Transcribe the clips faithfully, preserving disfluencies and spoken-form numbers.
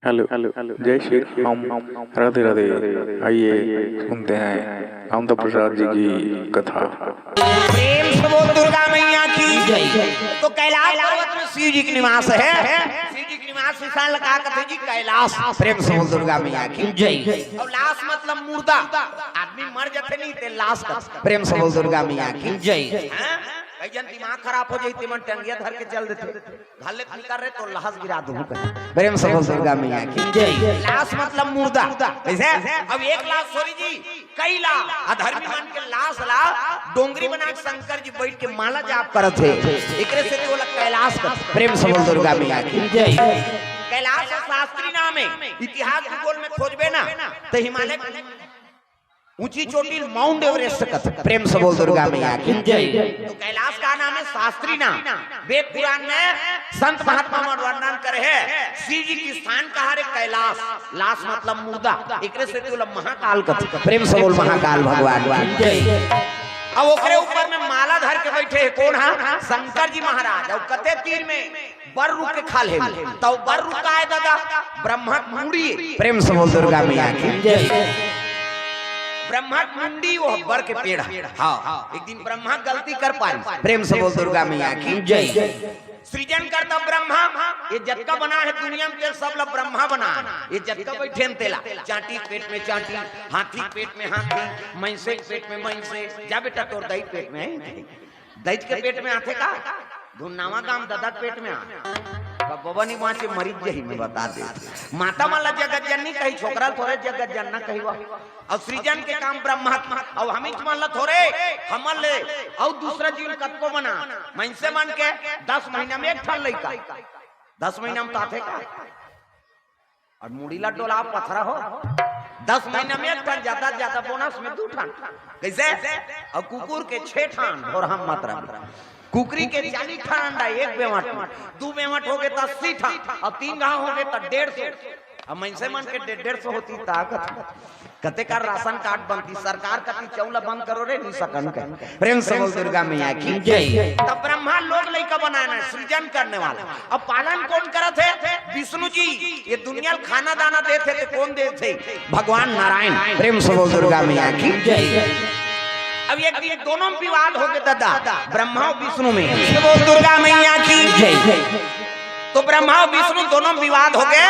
Hello, जय श्री राम, राधे राधे। आइए, सुनते हैं कामता प्रसाद जी की कथा। प्रेम से बोल दुर्गा मैया की जय। तो कैलाश पर्वत में शिव जी के निवास है। शिव जी के निवास स्थान ला का कथे जी? कैलाश। प्रेम से बोल दुर्गा मैया की जय। और लाश मतलब मुर्दा, आदमी मर जाथे नहीं ते लाश का। प्रेम से बोल दुर्गा मैया की जय। हाँ? कई जन दिमाग खराब हो जाई, ते मन टंगिया धर के चल देथे। घले फिकर रे तो लाश गिरा दूं कहे। प्रेम से बोल दुर्गा मैया की जय। लाश मतलब मुर्दा। कैसे? अब एक लाश, सॉरी जी, कई लाश अधर्मी मन के लाश ला डोंगरी बना के शंकर जी बैठ के माला जाप करत हे। एकरे से तो ओला कैलाश का। प्रेम से बोल दुर्गा मैया की जय। कैलाश शास्त्री नाम है। इतिहास भूगोल में खोजबे ना तो हिमालय ऊंची चोटी माउंट एवरेस्ट कथे। प्रेम से बोल दुर्गा मैया की जय। तो कैलाश का नाम है शास्त्री नाम। वेद पुराण में संत महात्मा मन वर्णन करे हे, शिव जी के स्थान कहा रे? कैलाश। लाश मतलब मुर्दा, एकरे से तो महाकाल कथे। प्रेम से बोल महाकाल भगवान की जय। अब ओकरे ऊपर में माला धर के बैठे हे कौन? हा, शंकर जी महाराज। और कते तीर में बर रुख के खाल्हे में, तो बर रुख का है दादा? ब्रह्मा के मुंडी। प्रेम से बोल दुर्गा मैया की जय। ब्रह्मा के मुंडी वो बर के पेड़ है। हाँ, एक दिन ब्रह्मा गलती कर पारी। प्रेम से बोल दुर्गा मैया की जय। सृजन करता ब्रह्मा, ये जतका बना है दुनिया में, ते सब ला ब्रह्मा बना। ये जतका बैठे हैं तेला, चांटी के पेट में चांटी, हाथी के पेट में हाथी, मैंसे के पेट में मैंसे। जा बेटा, तोर दाई के पेट में है, दाई के पेट में आथे का? धुन नावा गाम ददा के पेट में आ। बबा नहीं बाँचे, मरीज जही में बता दे। माता मन ला जगत जननी कही, छोकरा थोरे जगत जनना कही वा। और सृजन के काम ब्रह्मा के, और हमीच मन ला थोरे, हमन ले, और दूसरा जीव कतको बना। मनसे मन के दस महीना में एक ठन लइका, दस महीना में तो आथे का? और मुड़ी ला डोला पथरा हो, दस महीना में एक ठन, ज्यादा से ज्यादा बोनस में दू ठन। कैसे? और कुकुर के छह ठन, और हम मात्रा में। कुकरी के चालीस ठन अंडा एक बेवट में, दू बेवट हो गए तो अस्सी ठन, और तीन घाव हो गए तो डेढ़ सौ। अब मनसे मन के डेढ़ डेढ़ सौ होती ताकत। कते का राशन कार्ड बनती, सरकार कती चौला बंद करो रे, नहीं सकन के। प्रेम से बोल दुर्गा मैया की जय। तब ब्रह्मा लोग लइका बनाना है, सृजन करने वाला। अब पालन कौन करत है? विष्णु जी। ये दुनिया ल खाना दाना देथे ते कौन देथे? भगवान नारायण। प्रेम से बोल दुर्गा मैया की जय। अब एक दिन दोनों में विवाद हो गए दादा, ब्रह्मा और विष्णु में। बोल दुर्गा मैया की जय। तो ब्रह्मा और विष्णु दोनों में विवाद हो गए,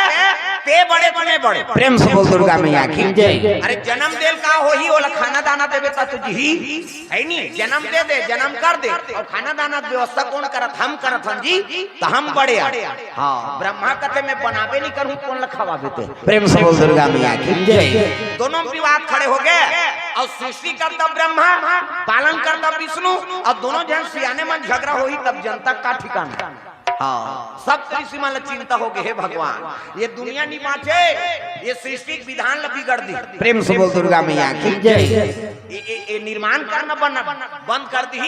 ते बड़े ते मैं बड़े। प्रेम से बोल दुर्गा मैया की जय। अरे जन्म देल का होही, ओला खाना दाना देबे ता तो जी है नी, जन्म दे दे, जन्म कर दे, और खाना दाना के व्यवस्था कौन करत? हम करत हन जी, तो हम बड़े आ। हाँ, ब्रह्मा कथे मैं बनाबे नहीं करूँ, कौन ला खवाबे ते? प्रेम से बोल दुर्गा मैया की जय। दोनों में विवाद खड़े हो गए, और सृष्टि करता ब्रह्मा, पालन करता विष्णु, और दोनों जन सियाने मन झगड़ा होही तब जनता का ठिकाना। हाँ, सब ऋषि मन ला चिंता हो गए, हे भगवान, ये दुनिया नहीं बाँचे, ये सृष्टि के विधान ला बिगड़ दी। प्रेम से बोल दुर्गा मैया की जय। ये, ये, ये निर्माण करना बन-, बंद कर दी,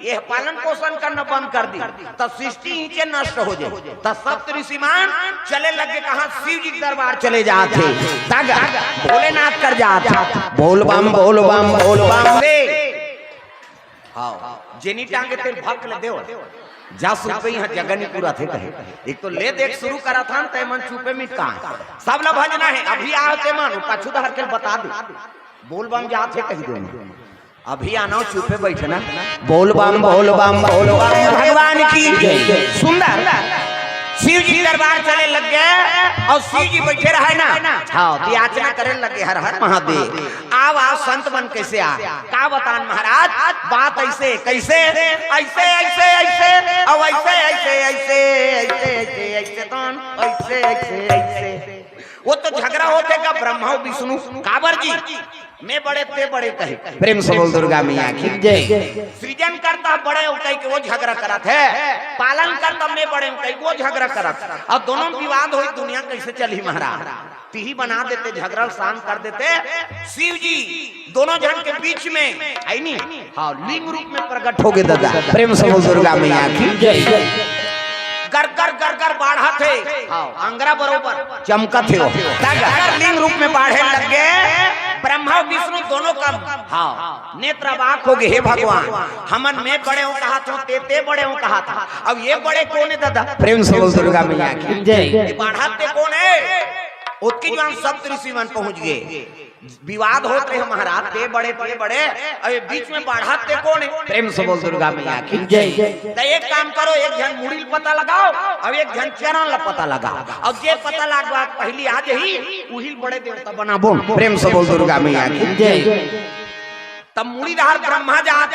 ये पालन पोषण करना बंद कर दी, तो सृष्टि ही के नष्ट हो जाए। तो सप्त ऋषि मन चले लगे कहाँ? शिव जी के दरबार चले जाते, तग भोलेनाथ कर जाते, बोल बम बोल बम बोल बम। हाँ, जेनी टांगे तेन भक ले देव। जा सुपे, यहाँ जगह नहीं पूरा थे कहे। एक तो ले देख शुरू करा था, ते मन चुपे मिट कहाँ। सब ला भजना है, अभी आओ ते मन, पाछू धर के बता दे। बोल बम जात है कही दे। अभी आना हो, चुपे बैठना। बोल बम, बोल बम, बोल बम। भगवान की सुंदर। शिव जी दरबार चले लग गए और शिव जी बैठे रहे ना। हाँ, तो याचना करे लगे, हर हर महादेव। आव, आव, संत मन कैसे आ? का बतान महाराज, बात ऐसे, कैसे? ऐसे, ऐसे, ऐसे, अब ऐसे, ऐसे, ऐसे, ऐसे, ऐसे, ऐसे, तन, ऐसे, ऐसे, ऐसे। वो तो झगड़ा होते का ब्रह्मा और विष्णु, काबर जी? मैं बड़े, ते बड़े कहे। प्रेम से बोल दुर्गा मैया की जय। सृजन करता बड़े हो कह के वो झगड़ा करत है, पालन करता मैं बड़े हूँ कह के वो झगड़ा करत। अब दोनों में विवाद होई, दुनिया कैसे चली महाराज? तिही बना देते, झगड़ा शांत कर देते। शिव जी दोनों जन के बीच में, है नी? हाँ, लिंग रूप में प्रकट हो गए दादा। प्रेम से बोल दुर्गा मैया की जय। गरगर गरगर बाढ़त हे, हाँ, अंगरा बरोबर चमकत हे वो। गरगर लिंग रूप में बाढ़े लग गए, ब्रह्मा विष्णु दोनों का, हाँ, नेत्र अबाक हो गए, हे भगवान, हमन मैं बड़े हूँ कहा था, ते ते बड़े हूँ कहा था, अब ये बड़े कौन है दादा? प्रेम से बोल दुर्गा मैया की जय। ये बाढ़त ते कौन है? ओतकी जुवार सब ऋषि मन पहुंच गए। विवाद होत रहे महाराज, ते बड़े, ते बड़े, अउ ये बीच में बाढ़त ते कोन हे? प्रेम से बोल दुर्गा मैया की जय। त एक काम करो, एक झन मुड़ी ल पता लगाओ, अउ एक झन चरण ल पता लगाओ, अउ जे पता लगवा पहिली आ जही, उही ल बड़े देवता बनाबो। प्रेम से बोल दुर्गा मैया की जय। तब मुड़ी डहर ब्रह्मा जात,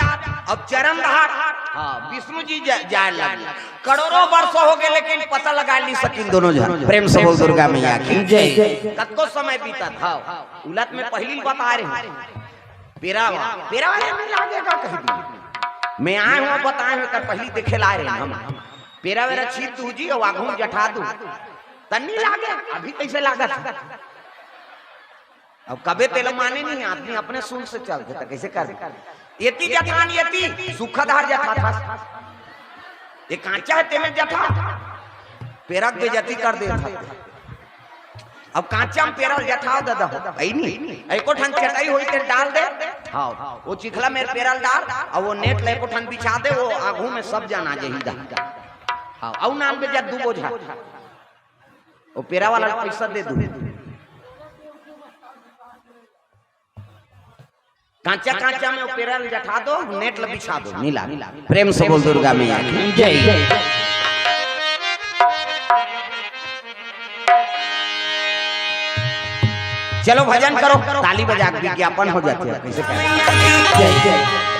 अब चरण डहर, हाँ, विष्णु जी जा-, जाए लगे। करोड़ों वर्ष हो गए, लेकिन पता लगा नहीं सकिन दोनों जन। प्रेम से बोल दुर्गा मैया की जय। कतको समय बीतत, हाँ, उलत में पहिली बता रहे हैं। पेरा वा, पेरा वाले में लागेगा कह दी। मैं आए हूँ, बताए हूँ, कर पहिली देखे ला रहे हैं हम। पेरा वेरा छीत दू जी, अउ आघू में जठा दू। तन्नी लागे, अभी कैसे लागत? अब कबे तेला माने नहीं, आदमी अपने सुन से चलथे, त कैसे कर? एती जठान एती, सुखा धार जठा था। ये कांचा हे, तेमे जठा। पेरा के बेइज्जती कर देत हे। अब कांचा में पेरा ल जठाव ददा हो, है नी? एको ठन चटाई होई ते डाल दे। हाँ, वो चिखला मेर पेरा ल डाल, अउ वो नेट ल एको ठन बिछा दे, वो आघू में सब जन आ जही दा। हाँ, अउ नान बे जा दू बोझा। वो पेरा वाला ल पैसा दे दू। कांचा कांचा में वो पेरा ल जठा दो, नेट ल बिछा दो, नीला। प्रेम से बोल दुर्गा मैया की जय। चलो भजन करो, ताली बजा के विज्ञापन हो जाथे, कैसे करें? जय जय।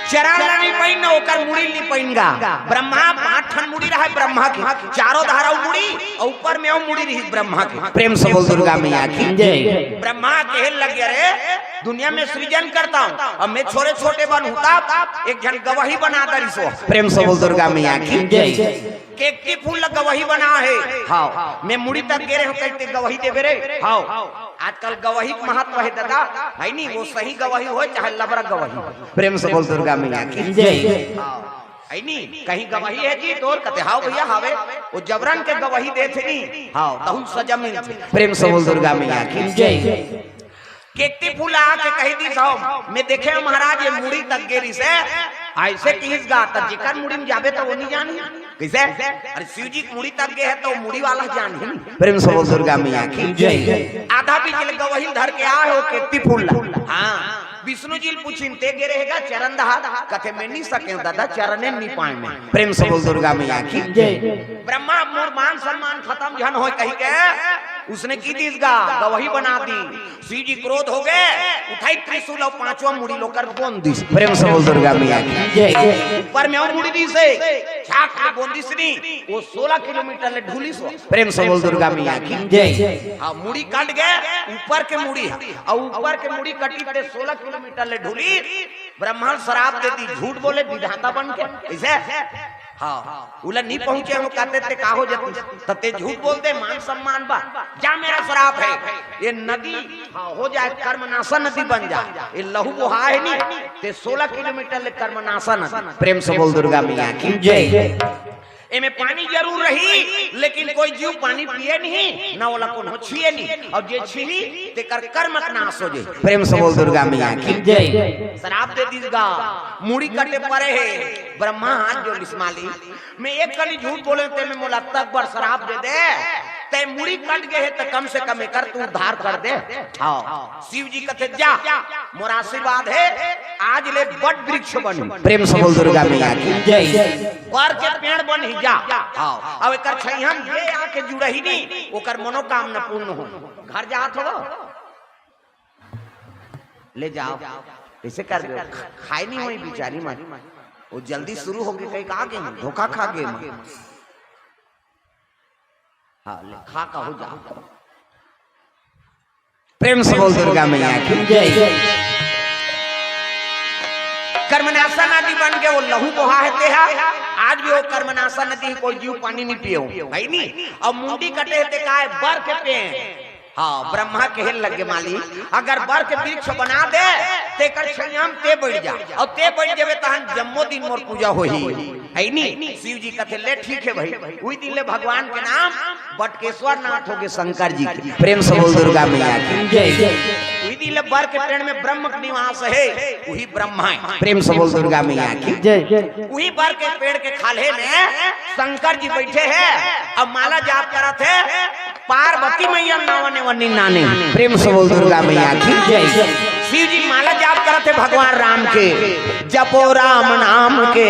चरण ल नहीं पहिन, ओकर मुड़ी ल नहीं पहिन गा। ब्रह्मा पांच ठन मुड़ी रहे ब्रह्मा के, चारों धारा मुड़ी अउ ऊपर में वो मुड़ी रही ब्रह्मा के। प्रेम से बोल दुर्गा मैया की जय। ब्रह्मा कहे लगे, अरे दुनिया में सृजन करता हूँ, अब मैं छोरे छोटे बनहूँ तब एक झन गवही बना दरिस हो। प्रेम से बोल दुर्गा मैया की जय। केकती फूल ल गवही बना हे। हाँ, मैं मुड़ी तक गे रहे हूँ, कहिते गवही देबे रे। हाँ, आजकल गवही के महत्व हे ददा, है नी? वो सही गवही होय चाहे लबरा गवही। प्रेम से बोल दुर्गा मैया की जय। हाँ, है नी? कहीं गवही हे जी तोर, कथे, हाँ भैया, हवे। वो जबरन के गवही देथे नी, हाँ, तहू सजा मिलथे। प्रेम से बोल दुर्गा मैया की जय। केकती फूल आके कही दिस हो, मैं देखे हूँ महाराज, ये मुड़ी तक गे रिहिसे, ऐसे किहिस गा, त जेकर मुड़ी में जाबे त वो नहीं जानी। कैसे? अरे शिव जी के मुड़ी तक गे हे त मुड़ी वाला जानही। प्रेम से बोल दुर्गा मैया की जय। आधा बीच ले गवही धर के आए हो केकती फूल ला। हाँ, विष्णु जी ल पूछिन, ते गे रहे गा चरण डहर? कथे, मैं नहीं सके हूँ दादा, चरणे नहीं पाए मैं। प्रेम से बोल दुर्गा मैया की जय। ब्रह्मा, मोर मान सम्मान खतम झन होय कहि के उसने की दिस गा, गवही बना दी। शिव जी क्रोध हो गए, उठाई त्रिशूल अउ पांचवा मुड़ी ल ओकर बोन दिस। प्रेम से बोल दुर्गा मैया की जय। ऊपर में अउ मुड़ी दिस हे, छाक ले बोन दिस नी, वो सोलह किलोमीटर ले ढुलिस हो। प्रेम से बोल दुर्गा मैया की जय। हाँ, मुड़ी कट गए, ऊपर के मुड़ी हे, अउ ऊपर के मुड़ी कटी ते सोलह किलोमीटर ले ढुली। ब्रह्मा श्राप दे दी, झूठ बोले विधाता बन के। इसे हाँ, उला नहीं पहुंचे हो, कहते ते का हो जाती, त ते झूठ बोल दे, मान सम्मान बा। जा, मेरा श्राप है, ये नदी, हाँ, हो जाए कर्मनाशा नदी बन जाए, ये लहू बोहा है नी, ते सोलह किलोमीटर ले कर्मनाशा नदी। प्रेम से बोल दुर्गा मैया की जय। एमे पानी जरूर रही, लेकिन कोई जीव पानी पिए नहीं, ना ओला कोनो छुए नहीं, अउ जे छुही तेकर कर्म के नाश हो जाए। प्रेम से बोल दुर्गा मैया की जय। श्राप दे दिस गा, मुड़ी कटे परे हे। ब्रह्मा हाथ जोड़िस, मालिक, मैं एक कनी झूठ बोले, ते में मोला तक बर श्राप दे दे, ते मुड़ी कट गए हे, त कम से कम एकर तू उद्धार कर दे। हाँ, शिव जी कथे, जा, मोर आशीर्वाद हे, आज ले बट वृक्ष बन। प्रेम से बोल दुर्गा मैया की जय। बर के पेड़ बन ही जा। हाँ, अब एकर छैया में जे आके जुड़ही नी, ओकर मनोकामना पूर्ण हो। घर जात हो, ले जाओ, कैसे कर दो? खाए नहीं होई बिचारी मन, वो जल्दी शुरू हो गई, कहीं कहा गई, धोखा खा गई मन। हाँ, ले खा का हो जाओ। प्रेम से बोल दुर्गा मैया की जय। कर्मनाशा नदी बन के वो लहू बोहा हे ते हा, आज भी वो कर्मनाशा नदी कोई जीव पानी नहीं पियो, है नी? अउ मुड़ी कटे हे ते काय, बर के पेड़। हाँ, ब्रह्मा कहे लगे, मालिक, अगर बर के वृक्ष बना दे, तेकर छैया में ते बैठ जा, अउ ते बैठ जाबे तहन जम्मो दिन मोर पूजा होही, है नी? शिव जी कथे, ले ठीक है भाई, उही दिन ले भगवान के नाम बटकेश्वर नाथ हो गे शंकर जी के। प्रेम से बोल दुर्गा मैया की जय। उही तिल बर के पेड़ में ब्रह्म के निवास हे, वही ब्रह्मा हे। प्रेम से बोल दुर्गा मैया की। जय। वही बर के पेड़ के खाल्हे में शंकर जी बैठे हे। अब माला जाप करत हे पार्वती मैया नावा नेवा निन्नाने। प्रेम से बोल दुर्गा मैया की। जय। शिव जी माला जाप करत हे भगवान राम के, जपो राम नाम के